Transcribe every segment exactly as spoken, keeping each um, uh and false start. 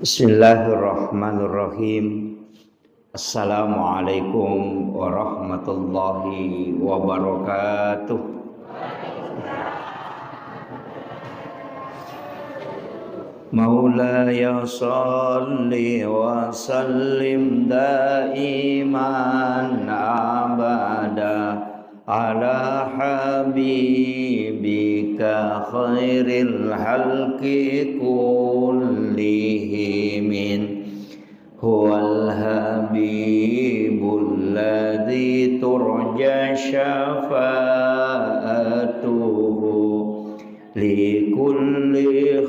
Bismillahirrahmanirrahim. Assalamualaikum warahmatullahi wabarakatuh. مولاي صل وسلم دائما أبدا على حبيبك خير الخلق كلهم. هو الحبيب الذي ترجى شفاعته لكل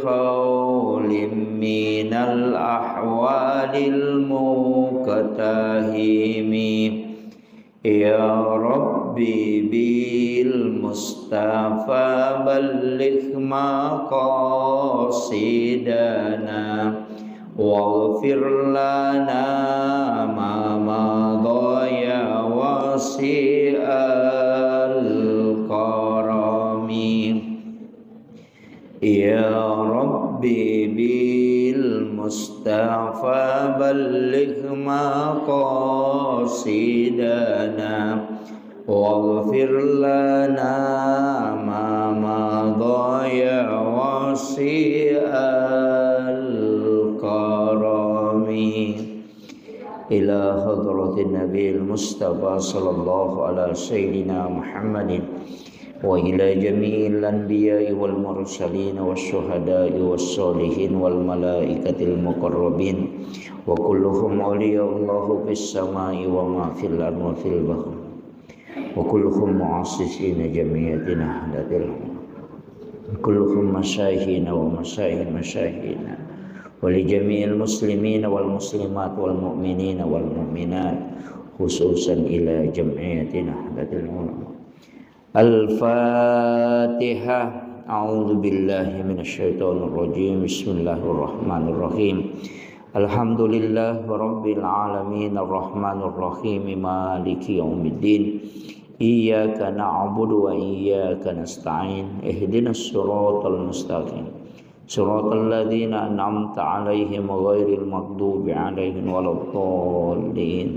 هول من الأهوال المقتحم. يا رب بالمصطفى بلغ مقاصدنا، واغفر لنا ما مضى يا واسع الكرم. يا رب بالمصطفى بلغ مقاصدنا، واغفر لنا ما مضى يا واسع الكرم. إلى حضرة النبي المصطفى صلى الله على سيدنا محمد وإلى جميع الأنبياء والمرسلين والشهداء والصالحين والملائكة المقربين وكلهم أولياء الله في السماء وما في الأرض وفي البحر وكلهم مؤسسين جمعية نهضة العلماء وكلهم مشايخنا ومشايخ مشايخنا ولجميع المسلمين والمسلمات والمؤمنين والمؤمنات خصوصا إلى جمعية نهضة العلماء. الفاتحة. أعوذ بالله من الشيطان الرجيم. بسم الله الرحمن الرحيم. الحمد لله رب العالمين الرحمن الرحيم مالك يوم الدين. إياك نعبد وإياك نستعين. اهدنا الصراط المستقيم. صراط الذين أنعمت عليهم غير المغضوب عليهم ولا الضالين.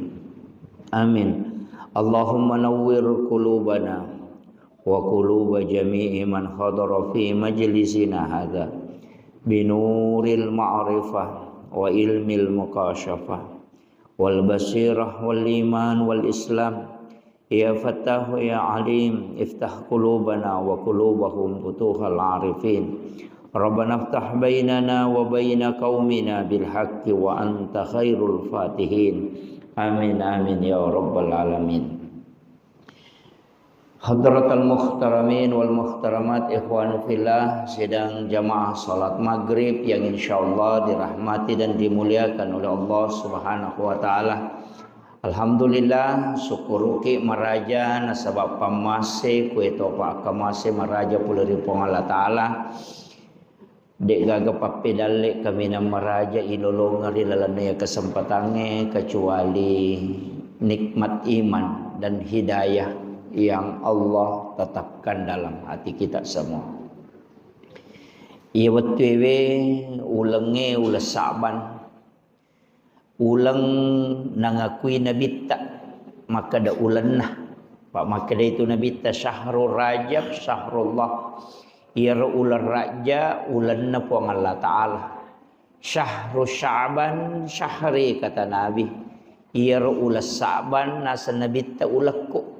آمين. اللهم نور قلوبنا وقلوب جميع من حضر في مجلسنا هذا بنور المعرفة وعلم المكاشفة والبصيرة والإيمان والإسلام. يا فتاح يا عليم، افتح قلوبنا وقلوبهم فتوح العارفين. ربنا افتح بيننا وبين قومنا بالحق وأنت خير الفاتحين. آمين، آمين يا رب العالمين. Hadratal muhtaramin wal muhtaramat, ikhwanu fillah, sidang jamaah salat maghrib yang insyaallah dirahmati dan dimuliakan oleh Allah Subhanahu wa Ta'ala. Alhamdulillah, sukkuruki maraja nasaba pammase kueto pakkamase maraja pole ri Puang Allah Ta'ala. De'gaga pappedalle kaminang maraja ilolongeng ri lalenna iya kesempatangnge kecuali nikmat iman dan hidayah yang Allah tetapkan dalam hati kita semua. Iya wettuewe ulengnge uleng Sa'ban, uleng nangakui nabitta, makkeda ulenna. Pa makkeda itu nabitta, "Syahrul Rajab syahrullah." Iyaro uleng Rajja ulenna Puang Allah Ta'ala. "Syahru Sya'ban syahri," kata Nabi. Iyaro uleng Sa'ban naseng nabitta ulekku.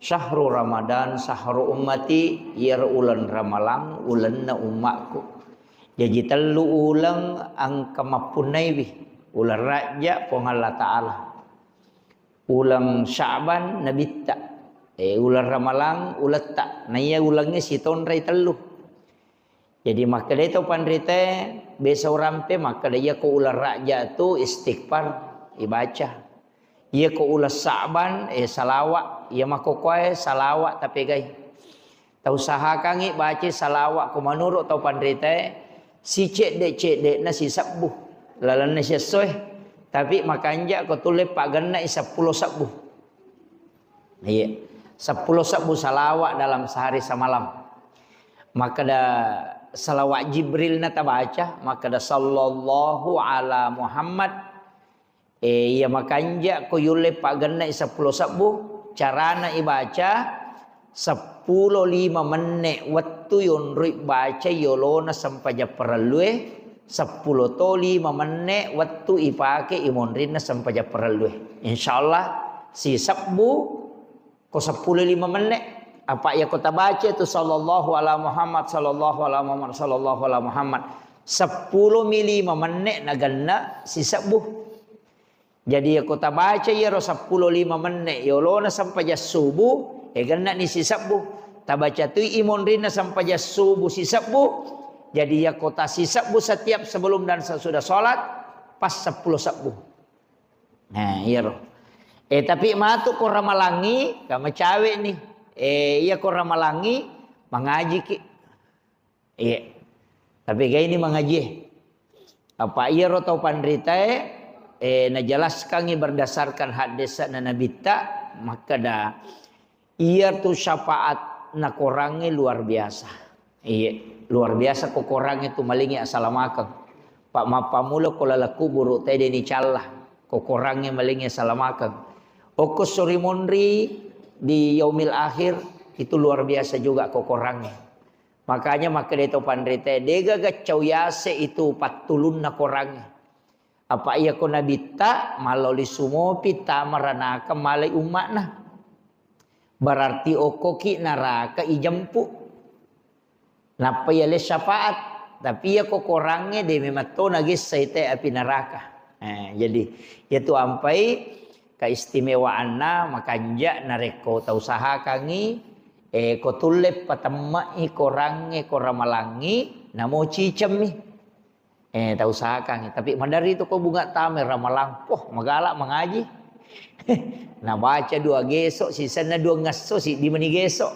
"Syahru Ramadan syahru ummati," iyaro uleng Ramalang ulenna ummakku. Jaji tellu uleng engka mappunnaiwi, uleng Rajja Puang Allah Ta'ala, uleng Sya'ban nabitta, eh, uleng Ramalang uletta. Naiya ulengnge sitonrai tellu. Jadi makkeda to panritae, besa urampe makkeda iyako uleng Rajja tu istighfar ibaca. Iyako uleng Sa'ban, eh, salawa, iya makkokkoe salawa tapegai. Tausahakangngi baca salawa ko menurut tau panritae, sicedde-cedde'na sisebbu lalenna siessoe, tapi makanja ko tulle paggenna'i seppulo sebbu. Iya, seppulo sebbu salawa dalam sehari semalam. Makkeda Salawat Jibril na tabaca, makkeda, "Sallallahu ala Muhammad." Eh, iya makanja ko yulle paggenna seppulo sebbu, carana ibaca, seppulo lima menne wettu yonroi baca yolona sempajang parellue, seppulo to lima menne wettu ipake imonrinna sempajang parellue. Insyaallah sisebbu ko seppulo lima menne. Apa iya ko tabaca itu, "Sallallahu ala Muhammad, sallallahu ala Muhammad, sallallahu ala Muhammad." Seppulo mi lima menne nagenna sisebbu. Jadi iya ko tabaca iyaro seppulo lima menne yolona sempajang subuh, eh, gennani sisebbu. Tabaca tui imonrinna sempajang subuh sisebbu. Jadi iya ko tasisebbu setiap sebelum dan sesudah sholat, pas seppulo sebbu. Nah, iyaro. Eh, tapi matu ko ramalangi, kamacawe ni. Eh, iya ko ramalangi, mangajiki. Iya. Tapi kaini mangaji. Apa iyaro tau panritae, eh, najelaskangi berdasarkan hadis na Nabitta, makkeda, iyatu syafaat na korangnge luar biasa. Iya, luar biasa ko korangnge tu malingi asalamakeng. Pak mappamulo ko laleng kuburu tede ni calla ko korangnge malingi asalamakeng. Okko sori monri di yaumil akhir itu luar biasa juga ko korangnge. Makanya makkeda to panritae, dega gaccau yase itu pattulunna korangnge. Apa iya ko Nabitta, maloli sumopi tama ranaka malai umma'na. Berarti okkoki naraka ijempu. Nappa yale syafaat. Tapi iya ko korangnge de memang to nagessai te api naraka. Eh, jadi, iyatu ampai keistimewaanna makanja narekko tausahakangngi, eh, ko tulle patemme'i korangnge ko ramalangngi, namo cicemmi. Eh, tausahakangngi. Tapi maderri tu ko bunga tame ramalang, poh, magala mangaji. Nabaca dua geso, sisenna dua ngesso, siddi meni geso.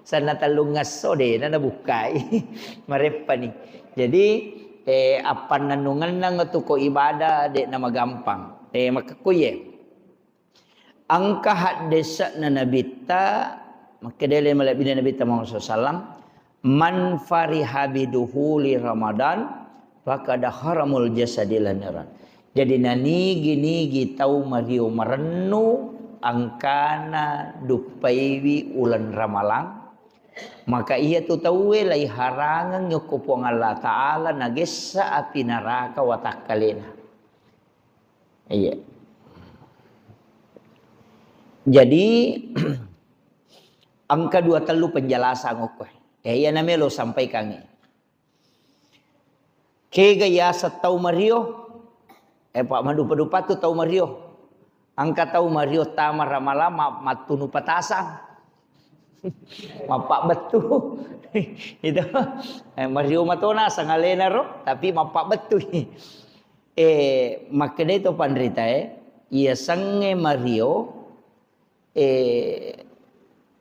Senna tellung ngesso, de na nabukkai. Mareppani. Jadi, eh, appannennungennang tu ko ibadah, de na magampang. Eh, makkekkuye. Engka haddese'na Nabitta, makkedai le malebbina Nabitta Muhammad sallallahu alaihi wasallam, "Man fariha biduhuli Ramadan, faqad haramul jasadi laniran." Jadi, nanigi-nigi tau mario marennu angkana duppaiwi uleng Ramalang, maka iya tu tauwe laiharangeng yokko Puang Allah Ta'ala nagessa api naraka watakkalena. Iya. Jadi, engka dua tellu penjelasan okko. Eh, iya namelo sampaikangngi. Kega yaseng tau mario? Eh, Pak, madupa-dupa tu tau mario. Engka tau mario tama ramalang ma-, mattunu patasang. Mappabbettu. Itu. Eh, mario matona sangalena ro, tapi mappabbettu. Eh, makkedai to panritae, iya sengnge mario, eh,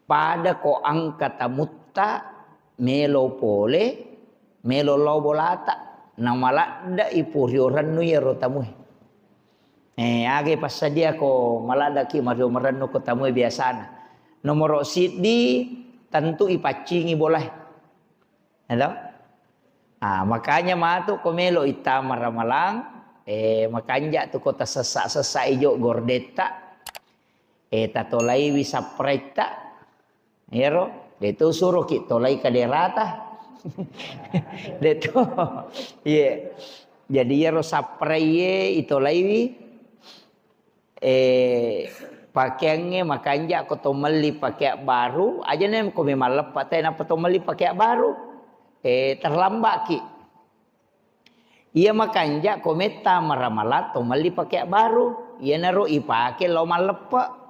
pada ko engka tamutta melo pole, melo lao bolata, namaladde'i purio rennu iyaro tamue. Eh, aga passadia ko maladdaki mario marennu ko tamue biasana. Nomoro siddi, tentu ipaccingi bolae. Halo? Ah, makanya matu ko melo ittama ramalang, eh, makanja tu ko tasessa-sessa ijo gordetta, eh, tatolaiwi sapraitta. Iyaro, de tu suroki tolai kaderata. De tu. Iya. Jadi iyaro saprai ye itolaiwi. Eh, pakeangnge makanja ko to melli pakeang baru, aja ne ko memang leppa te napa to melli pakeang baru. Eh, terlambat ki. Iya makanja ko metta maramalang to melli pakeang baru. Iyanaro ipake lao malleppe.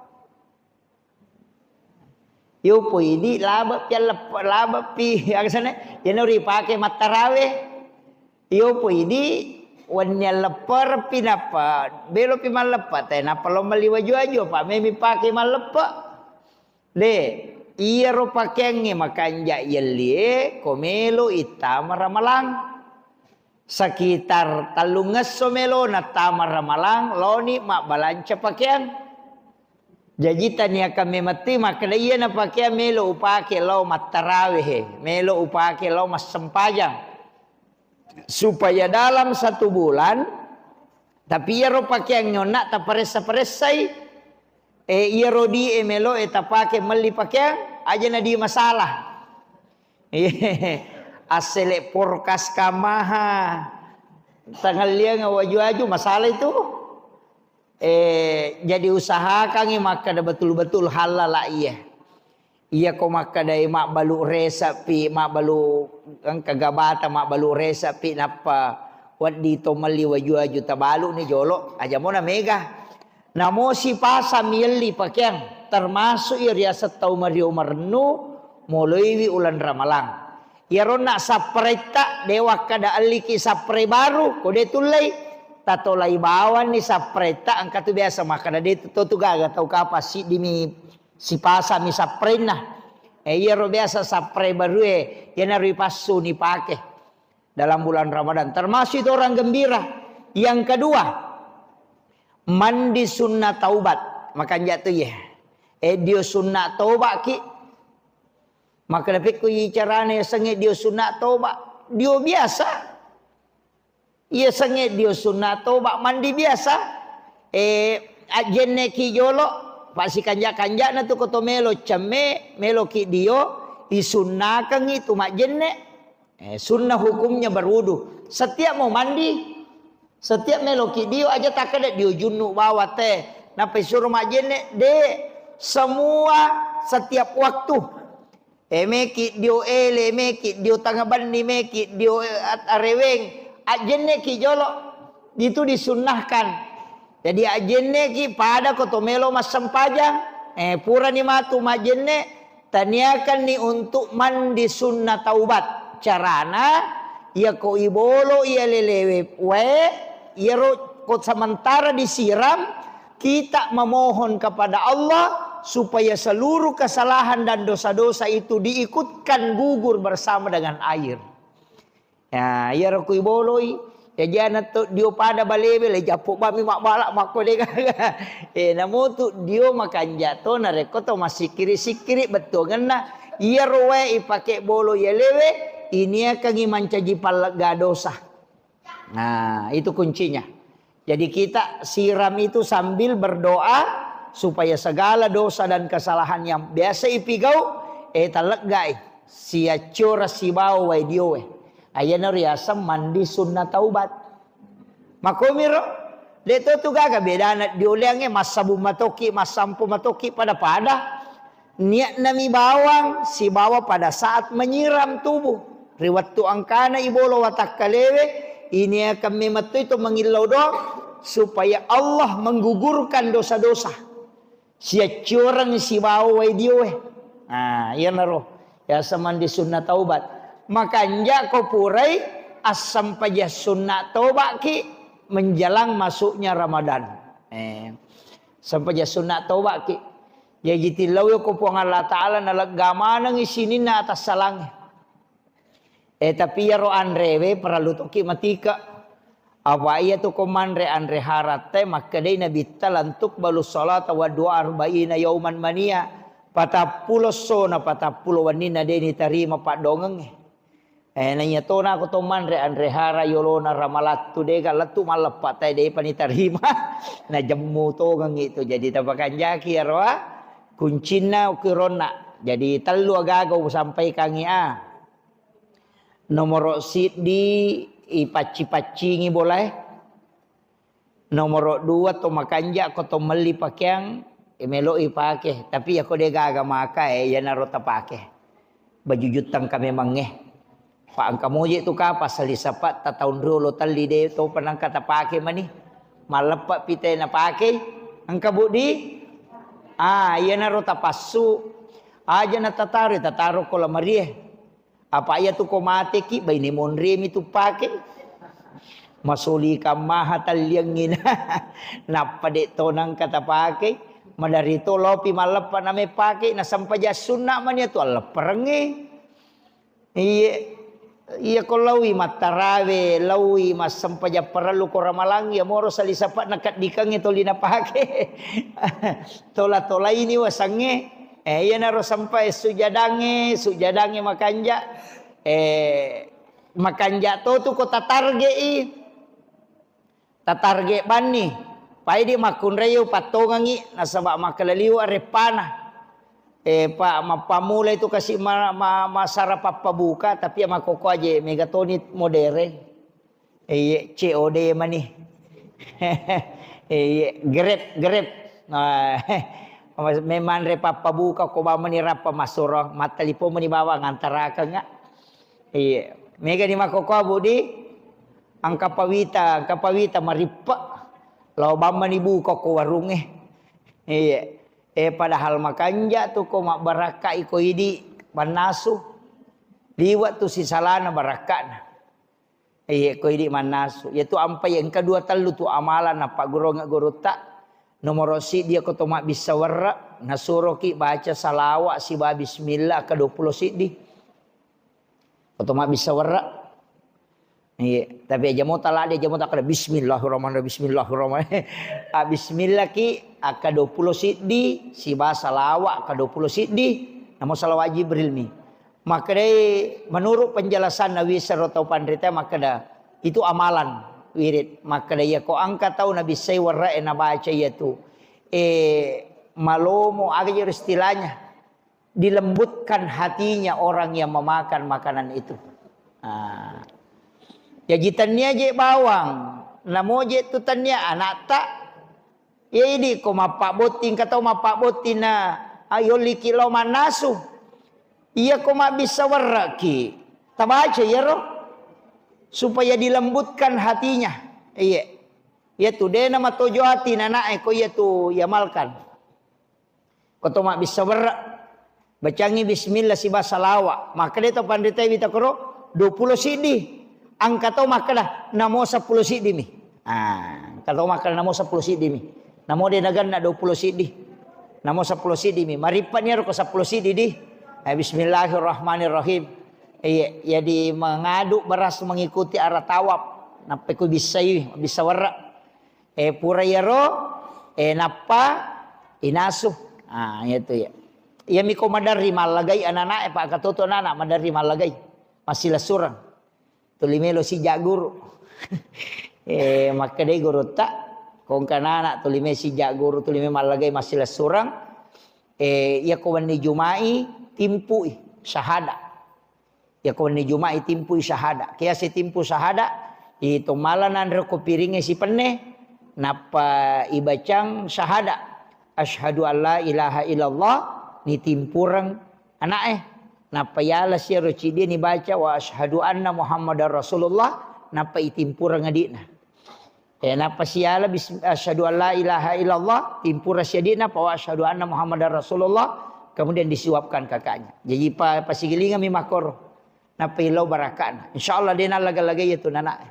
Yo poidi labe'pi alleppe-, labe'pi, aga sana, iyanaro ipake mattarawe. Yo poidi wenni alleppereppi nappa belopi malleppe, te nappa lo melli waju-waju, apa memi pake malleppe. De, iyaro pakeangnge makanja yellie, ko melo ittama ramalang. Sekitar tellungngesso melo nattama ramalang, loni mabbalanca pakeang. Jaji taniakan memettui makkeda, "Iyana pakeang melo upake lao mattarawehe, melo upake lao massempajang." Supaya dalam satu bulan, tapi iyaro pakeang nyonna taparessa-paressai, eh, iyaro di e melo e tapake melli pakeang, aja na di masalah. Assele porkas kamaha. Tangalliang waju-waju masalah itu. Eh, jadi usahakangngi makkeda betul-betul halal iya. Iya ko makkedai mabbalu resepi, mabbalu engka gabata, mabbalu resepi, nappa wedding to melli waju-waju tabalu ni jolo, aja mona mega. Namo sipasa mielli pakeang, termasuk iya riaseng tau mario marennu, moloiwi uleng Ramalang. Iyaronna sapparetta, de wakkada elliki sapparai baru, ko de tullei, tatolai bawanni sapparetta, engka tu biasa makkada de to tu gaga tau kapang siddimi sipasami sapparenna. Eh, iyaro biasa sapparai barue, iyanaro ipassu nipake dalam bulan Ramadan. Termasuk itu orang gembira. Yang kedua, mandi sunnah taubat. Makanja tu iya. Eh, dio sunnah taubat ki. Maka dapikku i carane sengnge dio sunnah taubat. Dio biasa. Iya sengnge dio sunnah taubat mandi biasa. Eh, ajjenneki jolo, pasikanja-kanjana tu ko to melo cemme, meloki dio, isunnakengngi tu majjenne. Eh, sunnah hukumnya berwudu. Setiap mau mandi, setiap meloki dio aja takkeda dio junnu bawa te. Nappa isuro majjenne, de, semua setiap waktu. Eh, meki dio ele, meki dio tangabenni, meki dio, eh, at-, areweng, ajjenneki jolo. Itu disunnahkan. Jadi ajjenneki pada ko to melo massempajang, eh, purani matu majjenne, taniakanni untuk mandi sunnah taubat. Carana, iya ko ibolo iya lelewe wae, iyaro ko sementara disiram, kita memohon kepada Allah supaya seluruh kesalahan dan dosa-dosa itu diikutkan gugur bersama dengan air. Ya, iyaro kui boloi, jaji ana to dio pada balewe le jappo bami mabbala makko de gaga. Eh, namotu dio makanja to narekko to massikkiri-sikkiri bettuangenna iyaro wae ipake bolo yalewe, iniakangi mancaji pallegga dosa. Nah, itu kuncinya. Jadi kita siram itu sambil berdoa supaya segala dosa dan kesalahan yang biasa ipigau, eh, taleggai. Siaccora sibawa wae diowe. Ayana riaseng mandi sunnah taubat. Makomiro, de to tu gaga bedana dioleangnge massabung matoki, massampo matoki pada-pada. Niatnami bawang sibawa pada saat menyiram tubuh. Ri wettu engkana ibolo watakkalewe, iniakan memettui to mangillau doang supaya Allah menggugurkan dosa-dosa. Siaccioreng sibawa wae diowe. Nah, iyanaro. Biasa mandi sunnah taubat. Makanja ko purai assempajang sunnah taubat ki menjelang masuknya Ramadan. Eh, sempajang sunnah taubat ki. Jaji tillau ko Puang Allah Ta'ala nalegga manengngi sininna atassalangnge. Eh, tapi iyaro anrewe parellu tokki matika. Apa iya tu ko manre anre haratte makkedai Nabitta, "Lantuk balus salata wa dua arba'ina yauman mania." Patappulo essona, patappulo wenninna de nitarima paddongengnge. Eh, naiya tona ko to manre anre hara yolona ramalattu dega lettu malleppa tai depa nitarima. Najemmu tongengngi tu. Jadi tapakanjaki iyaro, ah, kuncinna ukironna. Jadi tellu agaga usampaikangngi, ah. Nomoro siddi, ipacci-paccingi bolae. Nomoro dua, to makanja ko to melli pakeang, e, melo ipake. Tapi yako de gaga maka, e, iyanaro tapake. Baju juttang ka memangnge. Pa engka moje tu kapa sali sapa ta taun riolo telli de to panangka tapake mani. Malleppa pite napake. Engka budi. Ah, iyanaro tapassu. Aja na tataro, tataro ko lamarie. Apa iya tu ko mateki, baine monremi tu pake. Masuli kammaha talliangngina. Nappa de to nangka tapake. Madari to lopi malleppa name pake, nasampaja sunna mani tu allepperengnge. Iye. Iya ko laui mattarawe, laui massempajang parellu ko ramalang, iya moro sali sapa'na keddikengnge toli napake. Tola-tolaini wasengnge. Eh, iyanaro sampai sujadangnge, sujadangnge makanja. Eh, makanja to tu ko tatarge'i. Tatarget banni. Paidi makkunrai upattongengngi nasaba makkeda liwe' reppana. Eh, pa, mappammula itu kasi ma, ma, masara pappabuka, tapi ya makkokko aje mega toni modere. Iye, C O D mani. Iye, Grab, Grab. Nah, memang re pappabuka ko bawang mani rappa masuro, mattelepon mani bawang antarakeng. Iye, mega ni makkokko Budi. Engka pawita, engka pawita marippe. Lao bawang mani buka ko warungnge. Iye. Eh, padahal makanja tu ko mabbarakkai ko idi mannasu. Liwe' tu sisalana barakka'na. Iye, ko idi mannasu. Iya tu ampai engka dua tellu tu amalan nappagguruangnge gurutta. Nomoro siddi ko to mabbissa werre', nasuroki baca salawa' siba bismillah ke dua puluh siddi. Ko to mabbissa werre'. Iya, tapi aja mo talade, aja mo takkeda bismillahirrahmanirrahim, bismillahirrahmanirrahim. Ah, bismillah ki akka dua puluh siddi, siba salawa' akka dua puluh siddi, namo salawa' Jibril mi. Makkedai menurut penjelasan Nabi Sero tau panrita makkeda itu amalan wirid. Makkeda iya ko engka tau nabissai werre'e nabaca iya tu. Eh, malomo aga jero istilahnya. Dilembutkan hatinya orang yang memakan makanan itu. Ah. Jaji tennia je bawang, namo je tu tennia anakta. Iya idi ko mappabbotting, engka tau mappabbotting na, ah, yolliki lao mannasu. Iya ko mabbissa werre'ki, tabaca iyaro supaya dilembutkan hatinya. Iya. Iya tu dena matojo ati nanae ko iya tu iamalkan. Ko to mabbissa werre'. Bacangngi bismillah siba salawa'. Makkeda to panritae wita koro, dua puluh siddi. Engka to makkeda, namo seppulo siddi mi. Ah, engka to makkeda, namo seppulo siddi mi. Namo de naganna dua puluh siddi. Namo seppulo siddi mi. Marippani aro ko seppulo siddi di. Eh, bismillahirrahmanirrahim. Iya, jadi mengadu beras mengikuti arah tawaf. Nappa ku bissai, bissa werre'. Eh, pura iyaro, eh, nappa inasu. Ah, iya tu ya. Iya miko maderri mallagai anak-anak, eh, Pak Katoto anak-anak maderri mallagai. Massilessureng. Tuli melo sijak guru. Eh, makkedai gurutta, ko engka anak-anak tuli me sijak guru, tuli me mallagai massilessureng. Eh, iya ko wenni Juma'i, timpui syahada. Iya ko wenni Juma'i timpui syahada. Kiase timpu syahada, itu mala nanre ko piringnge sipenne, nappa ibacang syahada. Asyhadu an la ilaha illallah, nitimpureng ana'e. Nappa yala siaro ciddi nibaca wa asyhadu anna Muhammadar Rasulullah, nappa itimpureng adi'na. Eh, nappa siala bis-, asyhadu an la ilaha illallah, timpura siadina, pa wa asyhadu anna Muhammadar Rasulullah, kemudian disuapkan kakaknya. Jadi pa-, pasigilingami makkoro. Nappa illau barakakna. Insyaallah de nallaga-lagai iya tu nana.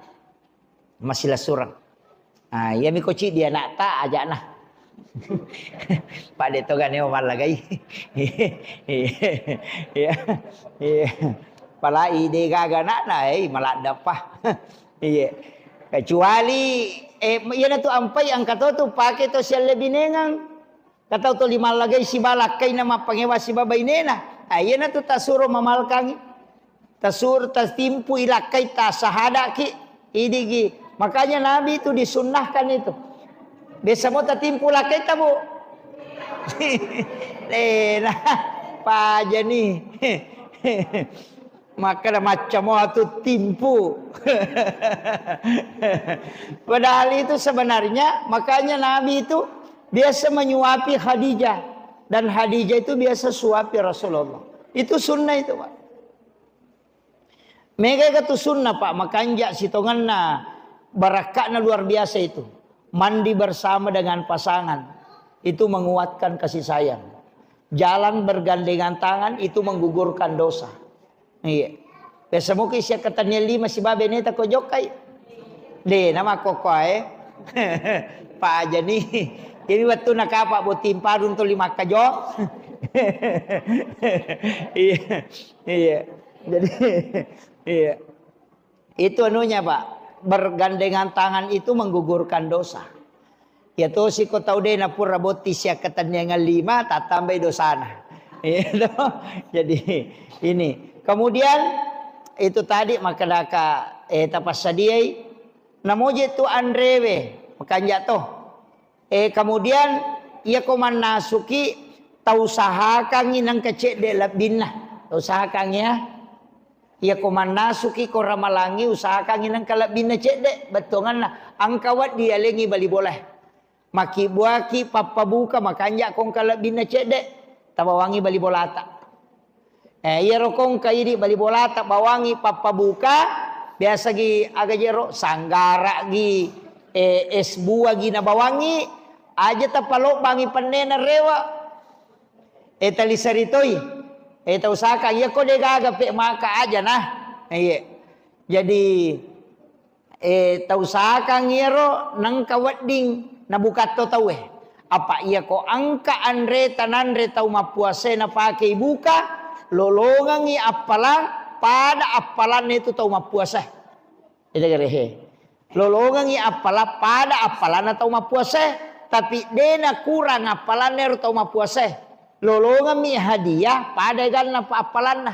Masih lasurang. Ah, iya miko ciddi anakta ajana. Pak de togane mallagai. Iya. Iya. Palai de gaga anakna, eh, maladda pa. Iya. Kecuali, eh, iyanatu ampai engka to tu pake to sialle binengang. Katau toli mallagai siba lakkaina mappangewa siba bainena. Ah, iyanatu tasuro mamalkangi. Tasur-, tatimpui lakkai tasahadaki. Idigi. Makanya Nabi itu disunnahkan itu. Biasa mo tatimpu lakkai tabu. Eh, nah, pajani. Makkeda macca mo atu timpu. Padahal itu sebenarnya, makanya Nabi itu biasa menyuapi Khadijah. Dan Khadijah itu biasa suapi Rasulullah. Itu sunnah itu, Pak. Mega tu sunnah, Pak, makanja sitongenna, barakka'na luar biasa itu. Mandi bersama dengan pasangan, itu menguatkan kasih sayang. Jalan bergandengan tangan itu menggugurkan dosa. Iya. Biasa muki sia ketennia lima sibabe neta ko jokkai. De, nama kokkoe. Pajani. Jadi waktu nakapa boting parung tuli makkajo. Iya. Iya. Jadi, Iya. Itu anunya, Pak. Bergandengan tangan itu menggugurkan dosa. Ya tosi ko tau de na pura botti siakkatenniangan lima, tatambai dosana. Iya toh? Jadi ini. Kemudian itu tadi makkedaka, eh, tapassadiai, namoje tu anrewe, makanja toh. Eh, kemudian, iya ko mannasuki, tau usahakangi nengka cedde lebbinna. Tau usahakangi ya. Iya ko mannasuki ko ramalangi, usahakangi nengka lebbinna cedde, bettuanganna. Engka wedding yalengi bali bolae. Makibbuaki pappabuka, makanja ko engka lebbinna cedde, tabawangi bali bolata. Eh, iyaro ko engka idi bali bolata bawangi pappabuka, biasa gi aga jero, sanggara gi, eh, es buah gi nabawangi, aja tapalobbangi pennena rewa. Eh, tali saritoi. Eh, tau saka, iya ko de gaga pe maka aja nah. Eh, iya. Jadi, eh, tau sakang iyaro nengka wedding nabukatto tauwe. Apa iya ko engka anre tananre tau mappuasae napakei buka, lolongengi appalang pada appalanna itu tau mappuasae. Ita gerehe. Lolongengi appala pada appalanna tau mappuasae, tapi de nakurang appalanna ero tau mappuasae. Lolongemmi hadiah pada eganna pa-, appalanna.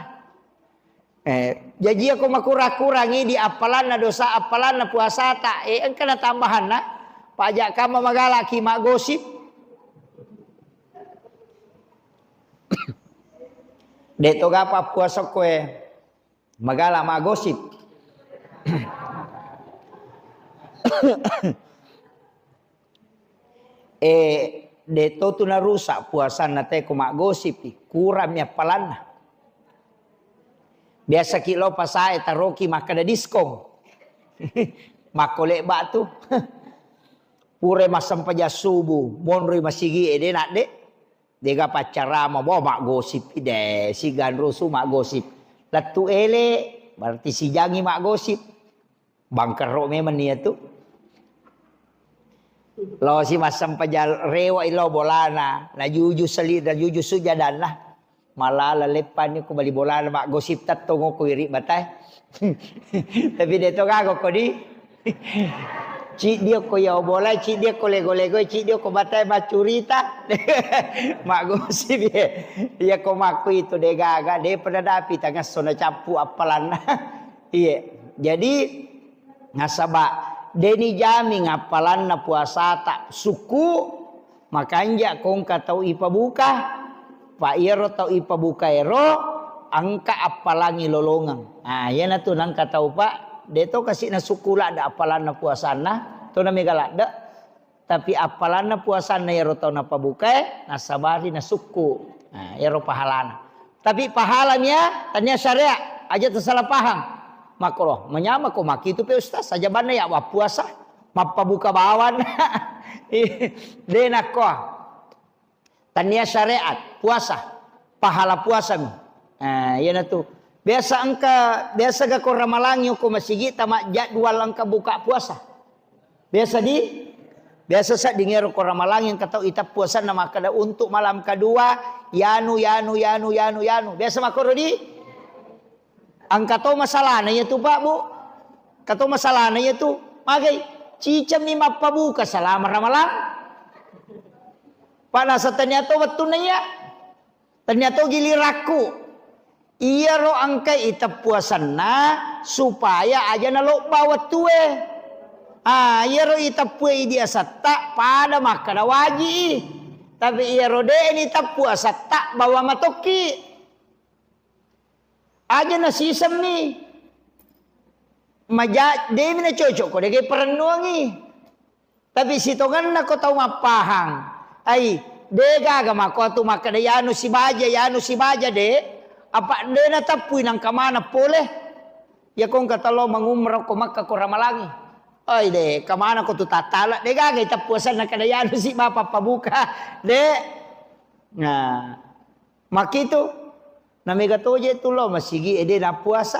Eh, jaji ako makurang-kurangi di appalanna dosa, appalanna puasata, eh, engka na tambahanna. Paja kamma magalaki maggosip. De to gapa puasa koe. Magala maggosip. Eh, de to tu narusak puasanna te ko maggosipi, kurangmi appalanna. Biasa ki lo pasae taroki makkeda diskon. Makko lebba tu. Pura massempajang subuh, monroi masigi e de nadde. Dega paccarama, bo, maggosip de, siganrusu maggosip. Lettu ele, berarti sijangi maggosip. Bangkerro memang nia tu. Lo si massempajang rewa ilo bolana, najuju seli, najuju sujadanna. Malala leppani ko bali bolana maggosip tettong ko wiri batai. Tapi de to gago ko di. Ciddi ko ya bolai, ciddi ko lego-lego, ciddi ko batai maccurita. Maggosip ye. Iya ko makku itu de gaga, de pada dapi tangasso na cappu appalanna. Iya. Jadi nasaba deni jaming appalanna puasata sukku, makanja ko engka tau ipabuka, pa iyaro tau ipabuka ero engka appalangi lolongeng. Ah, iyanatu nengka tau, Pak, de to kasi nasukku ladde appalanna puasanna, to na mega ladde. Tapi appalanna puasanna iyaro tau napabukae, nasabari nasukku. Nah, iyaro pahalana. Tapi pahala mia, tania syariat, aja tersalah paham. Makro, menyama ko makitu pe ustaz, saja banna ya wappuasa, mappabuka bawan. De nakko. Tania syariat, puasa, pahala puasami. Nah, iyanatu. Biasa engka, biasa ga ko ramalangi ko masigi tama jadwal engka buka puasa. Biasa di, biasa sedding ero ko ramalangi engka tau itap puasanna makkeda untuk malam kedua, yanu, yanu, yanu, yanu, yanu. Biasa makkoro di, engka to masalahna iya tu, Pak, Bu. Engka to masalahna iya tu. Magai, cicemmi mappabuka selama ramalang. Pak, nasa tania to wettunna iya. Tania to gilirakku. Iyaro engka iteppuasanna supaya aja nalobba wettue. Ah, iyaro iteppue idi asatta pada makkada waji. Tapi iyaro de ni teppu asatta bawa matokki. Aja nasisemmi. Maja-, demi nacocok ko dege perennuangi. Tapi sitongenna ko tau mappahang, ai, de gaga mako tu makkeda yanu sibaja, yanu sibaja de, apa de nateppui nangka maneng pole. Ya ko engka talo mangumrah ko Makkah ko ramalangi. Ai de, kemana ko tu tattala, de gaga iteppu asenna kada yanu si bapa pabuka. De. Nah, makitu. Na mega toje tu lo masigi ede na puasa.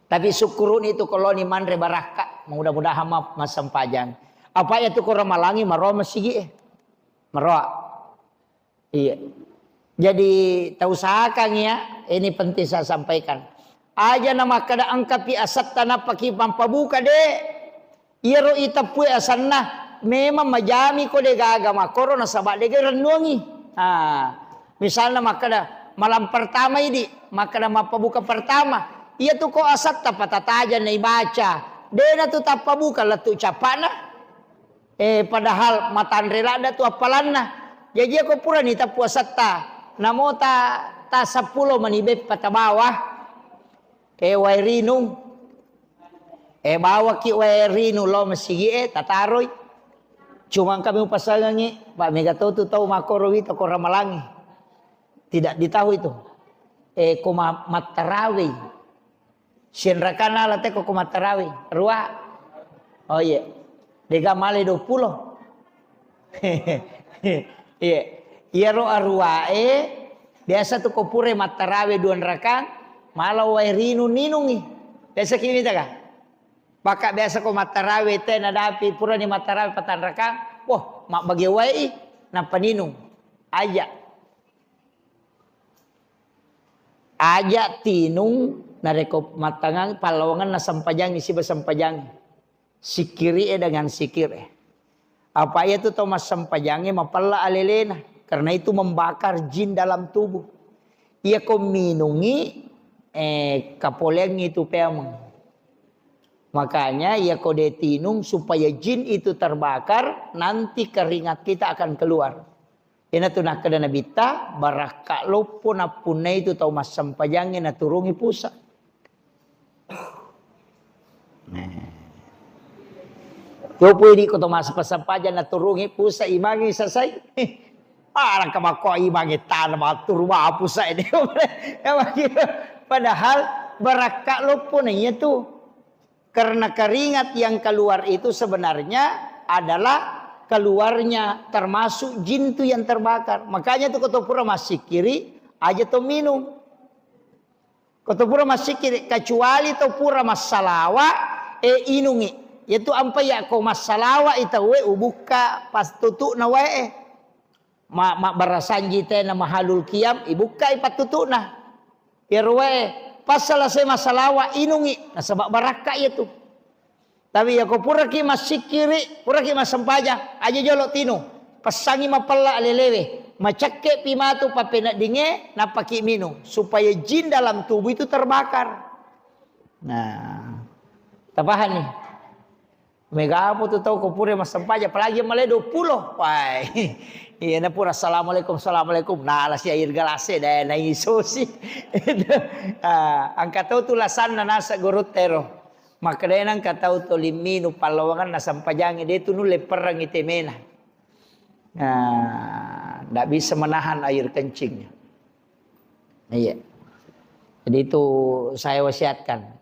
Tapi sukkuruni tu ko loni manre barakka, mudah-mudahan ma-, massempajang. Apa ya tu ko ramalangi maroa masigi e. Maroa. Iya. Jadi tau sakang ya, Ini penting saya sampaikan. Aja na makkada engkapi asetta nappaki mappabuka, de. Iyaro iteppue asenna, memang majami ko de gaga makkoro nasaba de ga rennuangi. Ah, misalna makkada malam pertama idi, makkada mappabuka pertama. Iya tu ko asetta patataja na ibaca. De na tu tappabuka lettu cappana. Eh, padahal matanre ladda tu appalanna. Jaji ko purani tappu asetta, namo ta, ta seppulo mani beppa tabawa. Eh, wae rinung. Eh, bawaki wae rinung lao masigi e, tataroi. Cuma kami upasangangi, Pak, mega tau tu tau makkoro wita ko ramalangi. Tidak ditahu itu. Eh, ko ma-, mattarawei. Sianrakana ala teko ko mattarawei? Rua. Oh, iya. Dega male dua puluh. Iya. Iyaro aruae biasa tu ko pura mattarawe dua rakang, mala wae rinung ninungi. Biasa ki mita ka? Baka biasa ko mattarawe te nadapi purani mattarawe patanrakang, wah, mabbage wae i, nappa ninung. Aja. Aja tinung narekko mattangang pallawangenna sempajangngi siba sempajangngi. Sikkiri'e dengan sikir'e. Apa iya tu tau massempajangnge mapella alelena, karena itu membakar jin dalam tubuh. Iya ko minungi, eh, kapoleangngi tu peameng. Makanya iya ko de tinung supaya jin itu terbakar, nanti keringat kita akan keluar. Iyanatu nakkeda Nabitta, barakka loppo nappunnai tu tau massempajangnge naturungi pusa. Nah. Topo idi ko to massempajang naturungi pusa imangi sasai. Parang ka makko imangi tana maturu ma pusa ini. Padahal barakka loppo na iya tu. Karena keringat yang keluar itu sebenarnya adalah keluarnya termasuk jin tu yang terbakar. Makanya tu ko to pura massikiri, aja to minum. Ko to pura massikiri, kecuali to pura massalawa, e inungi. Yaitu ampa ya ko massalawa i tauwe ubukka pastutu'na wae. Ma-, mabbarasanji tena mahalul qiyam, ibukkai pattutu'na. Iyaro wae, passalasai massalawa inungi, nasaba barakka iyatu. Tapi yako puraki massikkiri, puraki massempajang, aja jolo tinu. Passangi mapella alelewe, macakke pi matu pappeneddingnge, nappaki minung, supaya jin dalam tubuh itu terbakar. Nah, tapahani? Mega apa tu tau ko pura massempajang, apalagi male dua puluh. Wai. Iya na pura assalamualaikum, assalamualaikum. Nah, lasi air gelas e, dai na isosi. Ah, engka tau tu lasanna nasa guru tero. Makkedai na engka tau toli minu pallawangan na sempajangi de tu nulle perrangi temena. Nah, ndak bisa menahan air kencingnya. Iya. Jadi itu saya wasiatkan.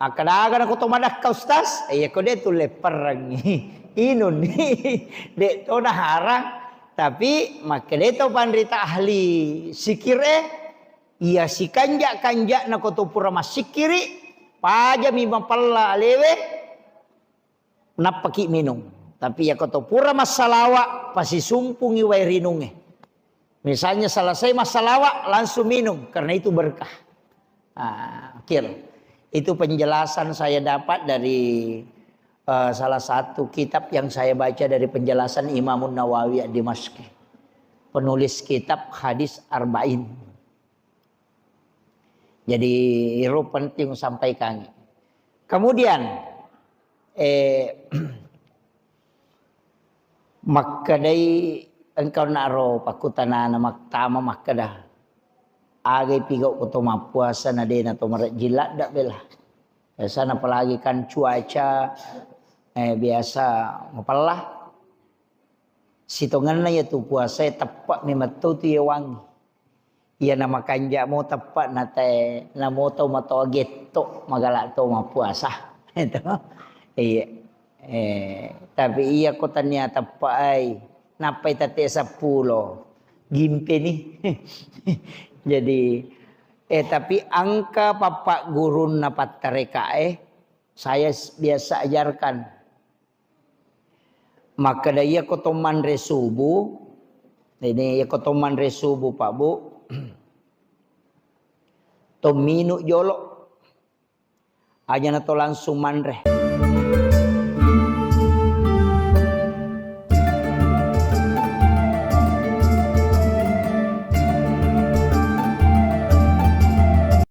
Akkadaga nako to madakka, Ustaz? Eh, iya ko de tu lepperengngi. Inunni. De to naharang. Tapi makkeda to panrita ahli sikir e, iya sikanja-kanja nako to pura massikiri, pajami mapella alewe, nappaki minung. Tapi yako to pura massalawa, pasisumpungi wae rinungnge. Misalnya selesai massalawa, langsung minum, karena itu berkah. Ah, kira. Itu penjelasan saya dapat dari, eh, salah satu kitab yang saya baca dari penjelasan Imamun Nawawi Ad-Dimashqi, penulis kitab Hadis Arba'in. Jadi, itu penting sampaikan. Kemudian, eh, makkedai engkau naro pakkutanana mattama makkeda, agai pigau ko to mappuasa na dena to marejjing ladda bela. Biasana apalagi kan cuaca, eh, biasa mapella. Sitongenna iya tu puasae teppe' memetto tu yewangi. Iya na makanja' mo teppe' na te, namo tau matoa getto' magala' to mappuasa. Itu. Iya. Eh, tapi iya ko tania teppe' ai, nappai tette' seppulo. Gimpeni. Jadi, eh, tapi engka pappaggurunna pattarekae, saya s-, biasa ajarkan. Makkeda, iya ko to manre subuh, ini iya ko to manre subuh, Pak, Bu, To minung jolo. Ajana to langsung manre.